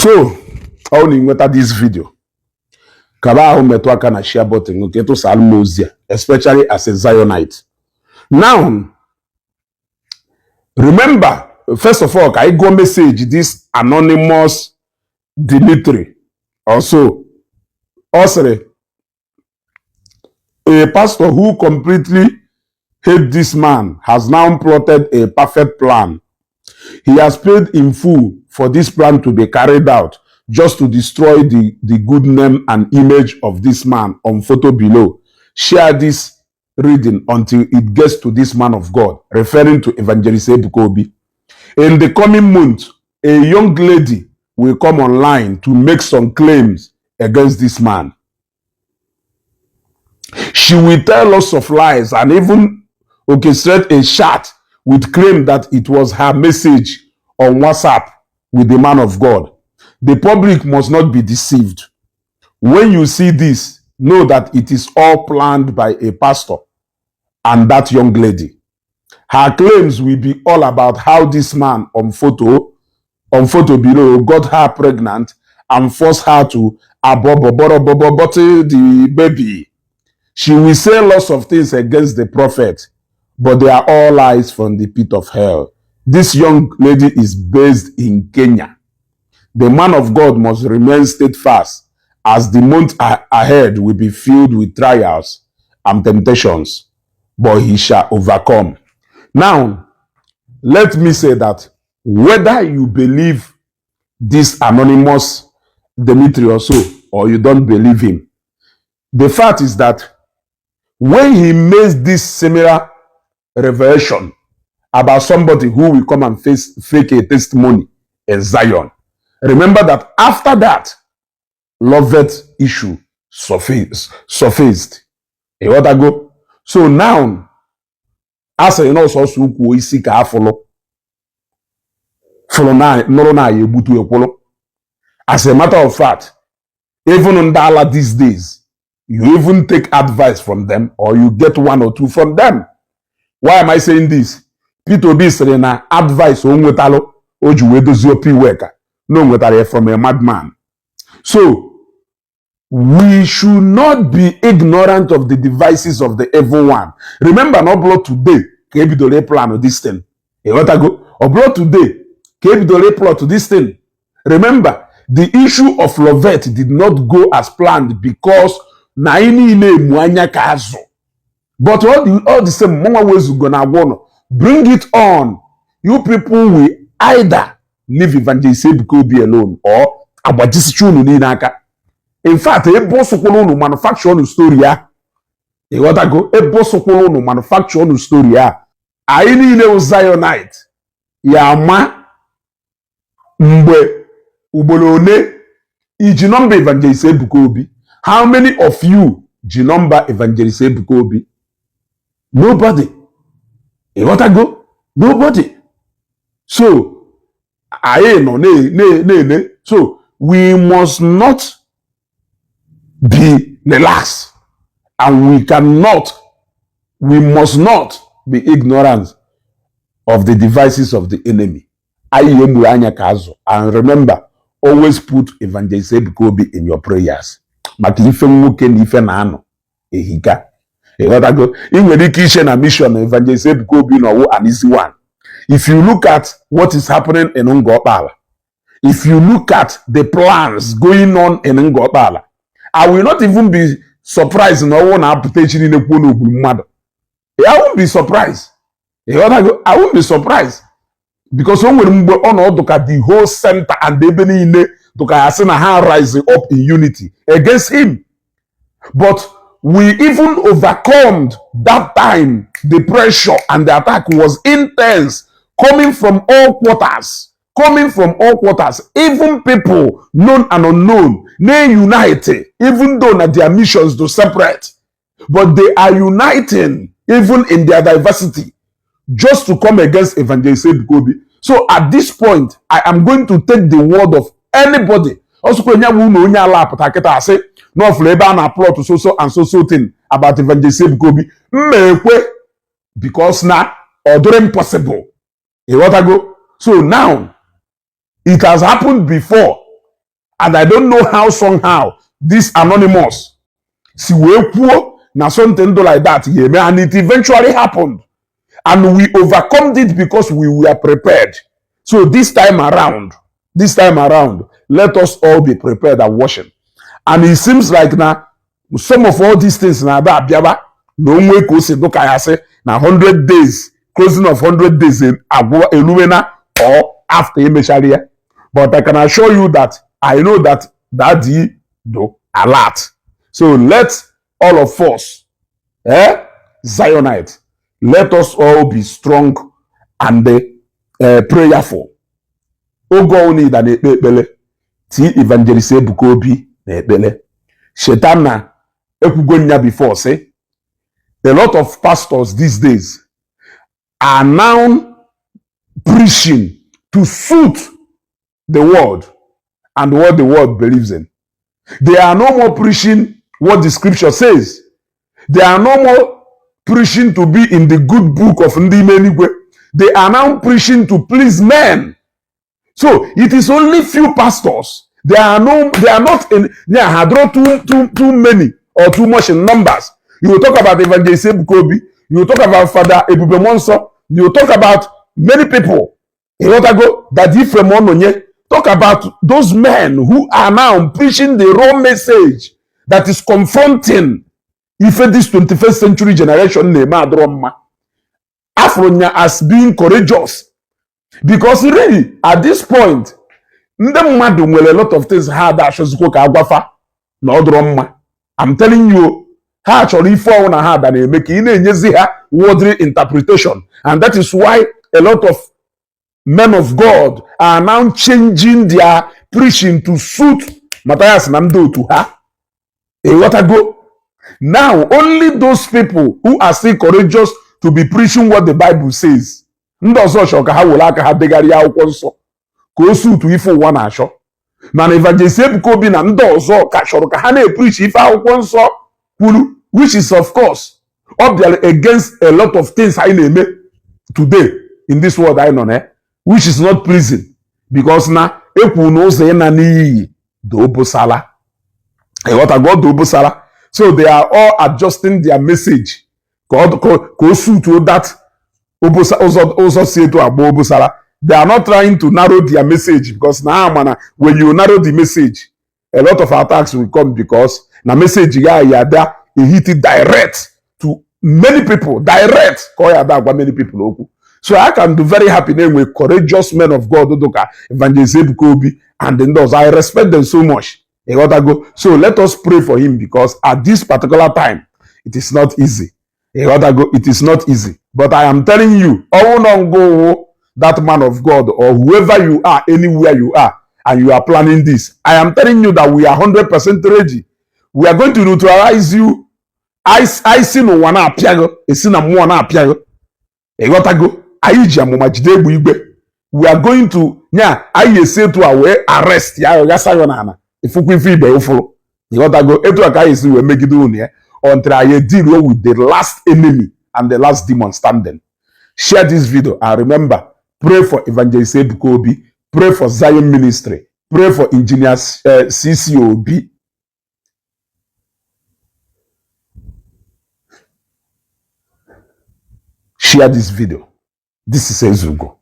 So ọ na ịnweta this video, kaba ahụ metụ aka na share button nke tụsara m ozi a, especially as a Zionite. Now remember, first of all, ka anyị gụọ message this anonymous Dimitri. Also ọ sịrị, "A pastor who completely hate this man has now plotted a perfect plan. He has paid in full for this plan to be carried out just to destroy the good name and image of this man on photo below. Share this reading until it gets to this man of God," referring to Evangelist Ebuka Obi. "In the coming month, a young lady will come online to make some claims against this man. She will tell lots of lies and even orchestrate a chat with claim that it was her message on WhatsApp with the man of God. The public must not be deceived. When you see this, know that it is all planned by a pastor and that young lady. Her claims will be all about how this man on photo below got her pregnant and forced her to abort the baby. She will say lots of things against the prophet, but they are all lies from the pit of hell. This young lady is based in Kenya. The man of God must remain steadfast, as the month ahead will be filled with trials and temptations, but he shall overcome." Now, let me say that whether you believe this anonymous Dimitri also or you don't believe him, the fact is that when he made this similar revelation about somebody who will come and fake a testimony in Zion, remember that after that, Lovett issue surfaced. Ịghọtago? So now, a sịrị na ọsọsọ ukwu isi ka afụlụ fụrụ na nụrụ na ya egbutu ekwụrụ. As a matter of fact, even ndị ala these days, you even take advice from them or you get one or two from them. Why am I saying this? Peter Obi sịrị na advice o nwetalụ o ji wee dozie Opi Weka na o nwetara ya from a madman. So we should not be ignorant of the devices of the evil one. Remember na ọ bụrụ today ka ebidoro plan this thing. Ịghọtago? Ọ bụrụ today ka ebidoro plot this thing. Remember, the issue of Lovett did not go as planned because na anyị niile emu anya ka azụ. But all the same, mụnwa wezugo na agwa ụnụ, bring it on. You people will either leave Evangelist Ebuka Obi alone or agbajisicha unu niile aka. In fact, ebe ọsụkwara unu manufacture unu story ya. Ịghọtago? Ebe ọsụkwara unu manufacture unu story ya. Anyị niile wụ Zionite ya ama mgbe ugboro one iji nọmba Evangelist Ebuka Obi. How many of you ji nọmba Evangelist Ebuka Obi? Nobody. Ịghọtago? Nobody. So anyị nọ na-ele. So we must not be relaxed and we must not be ignorant of the devices of the enemy. Anyị emuru anya ka azụ. And remember, always put Evangelist Ebuka Obi in your prayers, maka ife nwoke na ife na-anọ ehika. Ịghọtago? Ị nwere ike iche na mission Evangelist Ebuka Obi nọwụ an easy one. If you look at what is happening in Ngokpala, if you look at the plans going on in Ngokpala, I will not even be surprised na ọnwụ na-apụta echi niile kwuo na ogburu mmadụ. I won't be surprised. Ịghọtago? I won't be surprised because o nwere mgbe ọnọdụ ka the whole center and ebe niile dụka ya sị na ha rise up in unity against him, but we even overcome that time. The pressure and the attack was intense, coming from all quarters, coming from all quarters. Even people known and unknown, they unite, even though na their missions do separate, but they are uniting even in their diversity just to come against Evangelist Ebuka Obi. So at this point, I am going to take the word of anybody. Also, onye bụ na onye ala apụta kịta asị na ọfụrụ ebe a na plot so so and so so thing about Evangelist Ebuka Obi, mma ekwe, because na ọ dịrị impossible. Ịghọtago? So now, it has happened before. And I don't know how somehow this anonymous si wee kwuo na something do like that ya eme, and it eventually happened, and we overcome it because we were prepared. So this time around, let us all be prepared and watching. And it seems like na some of all these things na-aba abịaba na onwe ka o si dụka ya sị na 100 days, closing of 100 days agwụ eruwena or after emechara ya. But I can assure you that I know that Daddy do alert. So let all of us, Zionite, let us all be strong and prayerful. Oge ọbụla ịda na-ekpe ekpere, tii Evangelist Ebuka Obi na ekpere. Cheta na ekwugo nya before say a lot of pastors these days are now preaching to suit the world and what the world believes in. They are no more preaching what the scripture says. They are no more preaching to be in the good book of ndị ime eluigwe. They are now preaching to please men. So it is only few pastors. They are no, they are not in, they are too, too, too many or too much in numbers. You will talk about Evangelist Ebuka Obi. You will talk about Father Ebube Muonso. You will talk about many people. Ịghọtago? That Ephraim Ononye. Talk about those men who are now preaching the wrong message that is confronting ife this 21st century generation na-eme adịrọ mma. Afụrụ ya as being courageous, because really, at this point, ndị mmadụ nwere a lot of things ha ada achọzikwo ka agwafa na ọ dịrọ mma. I'm telling you, ha chọrọ ife ọnwụ na ha ada na-eme ka ị na-enyezi ha worldly interpretation, and that is why a lot of men of God are now changing their preaching to suit Matthias na ndị otu ha. Ịghọtago? Now only those people who are still courageous to be preaching what the Bible says. Ndị ọzọ chọrọ ka ha were aka ha degharịa akwụkwọ nsọ ka o sutu ife ụwa na-achọ, mana Evangelist Ebuka Obi na ndị ọzọ ka chọrọ ka ha na-epreach ife akwụkwọ nsọ kwuru, which is, of course, ọ bịara against a lot of things anyị na-eme today in this world anyị nọ na, which is not pleasing, because na ekwu na ụzọ ịna n'iyi dị obosala. Ịghọtago? Dị obosala. So they are all adjusting their message ka o sutuo that ụzọ, ụzọ si etu agba obosara. They are not trying to narrow their message, because na ha ma na when you narrow the message, a lot of attacks will come, because na message ya ya da hit it direct to many people, direct ka ọ ya da agwa many people okwu. So I can be very happy na enwe courageous men of God dụka Evangelist Ebuka Obi and ndị ọzọ. I respect them so much. Ịghọtago? So let us pray for him, because at this particular time, it is not easy. Ịghọtago? It is not easy. But I am telling you, ọnwụ nọ ngụ that man of God or whoever you are, anywhere you are, and you are planning this, I am telling you that we are 100% ready. We are going to neutralize you. Anyị si n'ụwa na-apịa gị, esi na mmụọ na-apịa gị. Ịghọtago? Anyị ji amụma jide egbe igwe. We are going to nya anyị esi etu a wee arrest ya, ghasa gị n'ala, ifukwa ife ibe ụfụrụ. Ịghọtago? Etu a ka anyị esi wee megide unu ya until anyị deal with the last enemy and the last demon standing. Share this video and remember, pray for Evangelist Ebuka Obi, pray for Zion Ministry, pray for Engineer CCOB. Share this video. This is Ezugo.